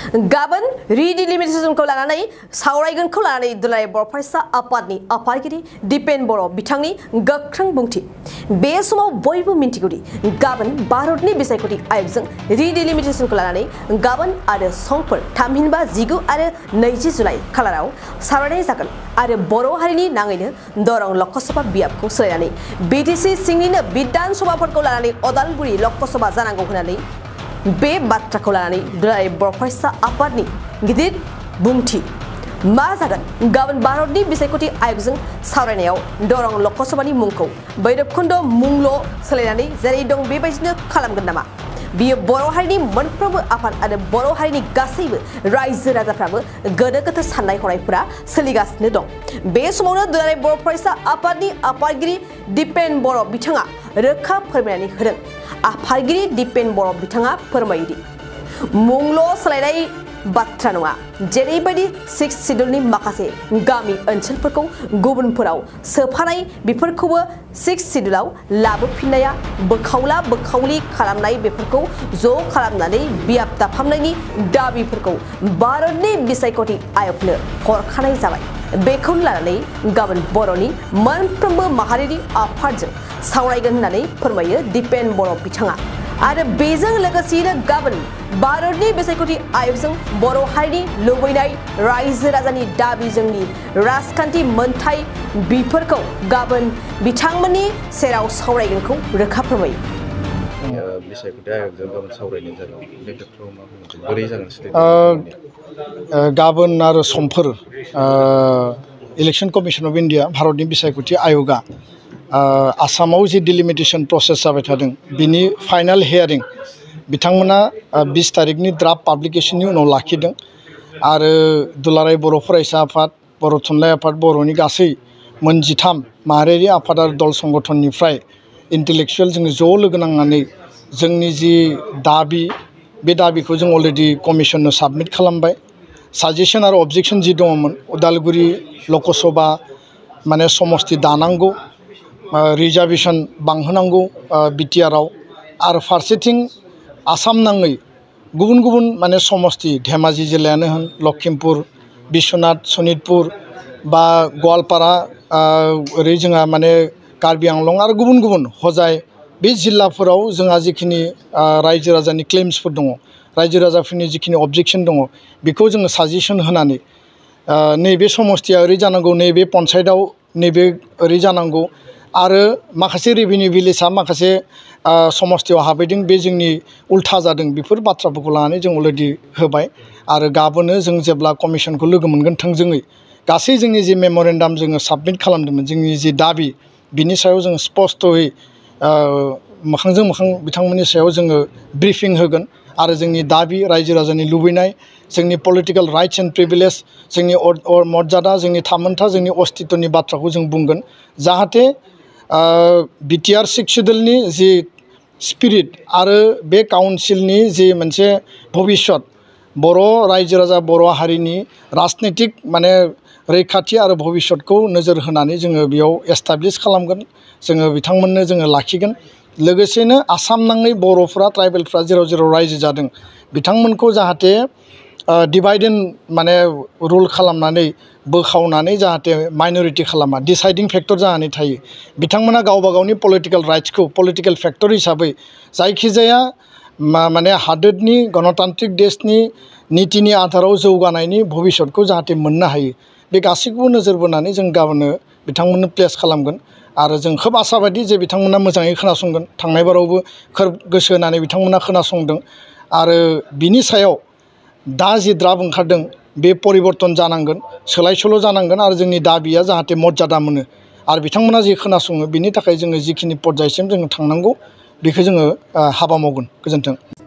गाबोन रिडिलिमिटेशनखौ लानानै सावरायगोनखौ लानानै दुलाराय बर' फरायसा आफादनि आफादगिरि दिपेन बर' बिथांनि गोख्रों बुंथि। बे समाव बयबो मिन्थिगौदि गाबोन भारतनि बिसायख'थि आय'गजों रिडिलिमिटेशनखौ लानानै गाबोन आरो समफोर थामहिनबा 19 आरो 20 जुलाइ खालाराव सावरायनाय जागोन आरो बर' हारिनि नाङैनो दरं लकसभा बियाबखौ सोलायनानै बिटिसि सिंनिनो बिधान सभाफोरखौ लानानै अदालगुरि लकसभा जानांगौ होननानै बे बाथ्राखौ लानानै दुलाराय बर' फरायसा आफादनि गिदिर बुंथि। मा जागोन गाबोन भारतनि बिसायख'थि आय'गजों सावरायनायाव दरं लकसभानि मुंखौ भैरबकुन्द मुंल' सोलायनानै जेरै दं बेबायदिनो खालामगोन नामा? बियो बर' हारिनि मोनफ्रोमबो आफाद आरो बर' हारिनि गासैबो रायजो राजाफ्राबो गोनो गोथो साननाय हनायफोरा सोलिगासिनो दं। बे समावनो दुलाराय बर' फरायसा आफादनि आफादगिरि दिपेन बर' बिथाङा रोखा फोरमायनानै होदों। आफादगिरि दिपेन बर' बिथाङा फोरमायोदि मुंल' सोलायनाय बाथ्रा नङा, जेरैबायदि 6 सिडुलनि माखासे गामि ओनसोलफोरखौ गुबुनफोराव सोफानाय बेफोरखौबो 6 सिडुलाव लाबोफिननाया बोखावला बोखावलि खालामनाय बेफोरखौ ज' खालामनानै बियाब दाफामनायनि दाबिफोरखौ भारतनि बिसायख'थि आय'गनो हरखानाय जाबाय। बेखौनो लानानै गाबोन बर'नि मोनफ्रोमबो माहारिनि आफादजों सावरायगोन होननानै फोरमायो दिपेन बर' बिथाङा। आरो बेजों लोगोसेनो गाबोन भारतनि बिसायख'थि आय'गजों बर' हारिनि लुबैनाय रायजो राजानि दाबि जोंनि राजखान्थि मोनथाय बेफोरखौ गाबोन बिथांमोननि सेराव सावरायगोनखौ रोखा फोरमायो। बिसायख'थि आय'गजों गाबोन सावरायनाय जागोन बे खेत्रआव मा बुङो बोरै जागोन गाबोन आरो समफोर इलेक्शन कमिशन अफ इन्डिया भारतनि बिसायख'थि आय'गा आसामाव जि डिलिमिटेशन प्रसेस जाबाय थादों बिनि फाइनाल हियारिं बिथांमोना 20 तारिखनि ड्राफ्ट पाब्लिकेशननि उनाव लाखिदों आरो दुलाराय बर' फरायसा आफाद, बर' थुनलाइ आफाद, बर'नि गासै मोन13 माहारियारि आफाद आरो दल संगठननिफ्राय इन्टेलेक्सुयेल जोङो ज' लोगो नांनानै जोंनि जि दाबि बे दाबिखौ जों अलरेडि कमिशननो साबमिट खालामबाय। साजेसन आरो अबजेक्सन जि दङमोन उदालगुरि लकसभा माने समस्ति दानांगौ, रिजार्भेशन बांहोनांगौ बिटिआरआव आरो फारसेथिं आसाम नाङै गुबुन गुबुन माने समस्ति धेमाजि जिल्लायानो होन, लखिमपुर, बिश्वनाथ, सनितपुर बा गवालपारा ओरै जोंहा माने कार्बि आंलं आरो गुबुन गुबुन हजाय बे जिल्लाफोराव जोंहा जिखिनि रायजो राजानि क्लेम्सफोर दङ, रायजो राजाफोरनि जिखिनि अबजेक्सन दङ बेखौ जोङो साजेसन होनानै नैबे समस्तिया ओरै जानांगौ, नैबे पन्सायतआव नैबे ओरै जानांगौ आरो माखासे रेभिनिउ भिलेजआ माखासे समस्तियाव हाबैदों बे जोंनि उल्था जादों बेफोर बाथ्राफोरखौ लानानै जों अलरेडि होबाय आरो गाबोनो जों जेब्ला कमिशनखौ लोगो मोनगोन थोंजोङै गासै जोंनि जि मेम'रेन्डाम जोङो साबमिट खालामदोंमोन जोंनि जि दाबि बिनि सायाव जों स्पस्त'यै मोखांजों मोखां बिथांमोननि सायाव जोङो ब्रिफिं होगोन आरो जोंनि दाबि रायजो राजानि लुबैनाय जोंनि पलिटिकेल राइट्स एन्ड प्रिभिलेज जोंनि मर्यादा जोंनि थामोनथा जोंनि अस्तित्वनि बाथ्राखौ जों बुंगोन जाहाथे बिटिआर 6 सिडुलनि जि स्पिरिट आरो बे काउन्सिलनि जि मोनसे भबिष्यत बर' रायजो राजा बर' हारिनि राजनितिक माने रैखाथि आरो भबिष्यतखौ नोजोर होनानै जोङो बेयाव एस्टाब्लिश खालामगोन, जोङो बिथांमोननो जोङो लाखिगोन। लोगोसेनो आसाम नाङै बर'फ्रा ट्राइबेलफ्रा जेराव जेराव रायजो जादों बिथांमोनखौ जाहाथे डिभाइड एन्ड माने रुल खालामनानै बोखावनानै जाहाथे माइनरिटि खालामा, डिसाइडिं फेक्टर जानानै थायो। बिथांमोना गावबा गावनि पलिटिकेल राइट्सखौ पलिटिकेल फेक्टर हिसाबै जायखिजाया माने हादोरनि गणतान्त्रिक देशनि नीतिनि आधाराव जौगानायनि भबिष्यतखौ जाहाथे मोननो हायो बे गासैखौबो नोजोर बोनानै जों गाबोनो बिथांमोननो प्लेस खालामगोन आरो जों खोब आसाबादि जे बिथांमोना मोजाङै खोनासंगोन। थांनाय बारावबो खोब गोसो होनानै बिथांमोना खोनासंदों आरो बिनि सायाव दा जि द्राफ्ट ओंखारदों बे परिबर्तन जानांगोन, सोलाय सोल' जानांगोन आरो जोंनि दाबिया जाहाथे मर्यादा मोनो आरो बिथांमोना जि खोनासङो बिनि थाखाय जोङो जिखिनि पर्यायसिम जोङो थांनांगौ बेखौ जोङो हाबा मावगोन। गोजोन्थों।